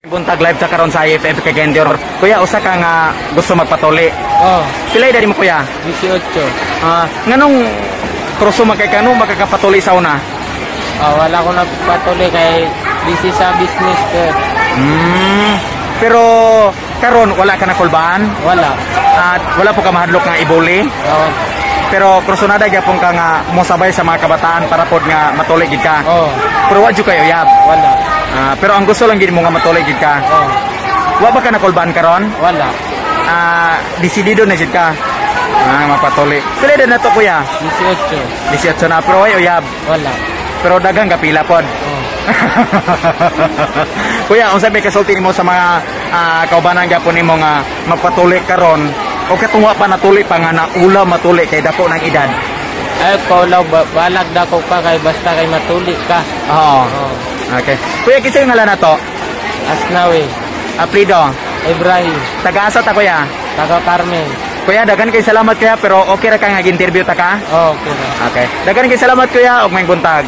Buntag, live ta karon sa IFM Cagayan de Oro. Kuya, usa ka nga gusto magpatuli. Oh, Pila edad mo, kuya? 18. Ah, nganong kruso man kay kano makakapatuli sa una? Ah, wala ko nagpatuloy kay busy sa business ko. Pero karon wala ka na kulbaan? Wala. At wala po ka mahadlok nga ibuli? Oh, Pero krusonada gyapon ka nga mosabay sa mga kabataan para pod nga matuli gid ka. Oh, Pero wa jud kayo uyab. Wala. Ah, pero ang gusto lang gid mo nga matuli gid ka. Oh, Wa ba ka nakulbaan karon? Wala. Ah, desidido na jud ka. Ah, mapatuli. Pila edad na to, kuya? 18. 18 na, pero way uyab. Wala. Pero daghang kapila pod. Oh. Kuya, unsa may kasulti nimo sa mga kaubanan gyapon nimo nga magpatuli karon o katong wa pa natuli pa nga naula matuli kay dako ng edad? Ay, kaulaw, balag dako ka kay basta kay matuli ka. Oo. Oh. Okay. Kuya, kinsa yung ngalan nato? Asnawi. Aprido. Ibrahim. Taga-asa ta, kuya? Taga Carmen. Kuya, daghan kay salamat, kuya, pero okay ra ka nga interview ta ka? Oh, okay na. Okay. Daghan kay salamat, kuya, ug may buntag.